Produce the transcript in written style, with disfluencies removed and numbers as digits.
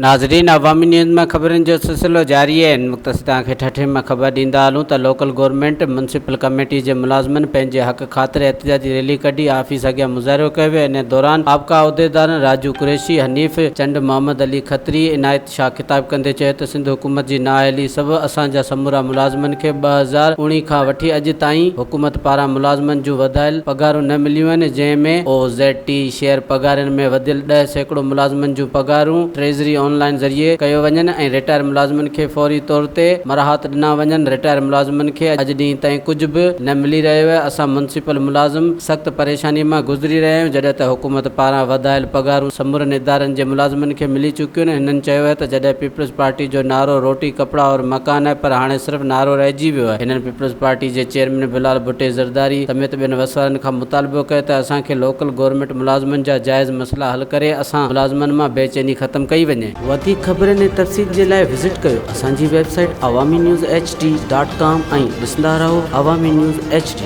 ناظرين عوامي نيوز مان خبرن جو سلسلو جاري آهي هن وقت اسين توهان کي ٺٽي مان خبر ڏيندا هلون ته لوڪل گورنمينٽ ميونسپل ڪميٽي جي ملازمن پنهنجي حق خاطر احتجاجي ريلي ڪڍي آفيس اڳيان مظاهرو ڪيو ويو ان دوران آپڪا عهديدارن راجو قريشي، حنيف چنڊ، محمد علي کتري، عنايت شاهه خطاب ڪندي چيو ته سنڌ حڪومت جي نااهلي سبب اسان جا سمورا ملازمن کي 2019 کان وٺي اڄ تائين حڪومت پاران ملازمن جون وڌايل پگهارون نه مليون آهن جنهن ۾ او زيڊ ٽي شيئر پگهارين ۾ وڌيل 10% ملازمن جون پگهارون ٽريزري آن لائين ذريعي ڪيو وڃن ۽ رٽائر ملازمن کي فوري طور تي مراحت ڏنا وڃن رٽائر ملازمن کي اڄ ڏينهن تائين ڪجهه به نه ملي رهيو آهي اسان ميونسپل ملازم سخت پريشاني مان گذري رهيا آهيون جڏهن ته حڪومت پاران وڌايل پگهارون سمورن ادارن جي ملازمن کي ملي چڪيون آهن هنن چيو آهي ته جڏهن پيپلز پارٽي جو نعرو روٽي ڪپڙا اور مڪان آهي پر هاڻي صرف نعرو رهجي ويو آهي هنن پيپلز پارٽي جي چيئرمين بلال ڀٽي زرداري سميت ٻين وسوارن کان مطالبو ڪيو ته اسان کي لوڪل گورنمينٽ ملازمن جا جائز مسئلا حل ڪري اسان ملازمن مان بيچيني ختم ڪئي وڃي. وڌيڪ خبرن ۽ تفصيل جي لاء وزٽ ڪيو اسان جي website Awami news H D dot com ۽ ڏسندا رهو عوامي نيوز ايڇ ڊي.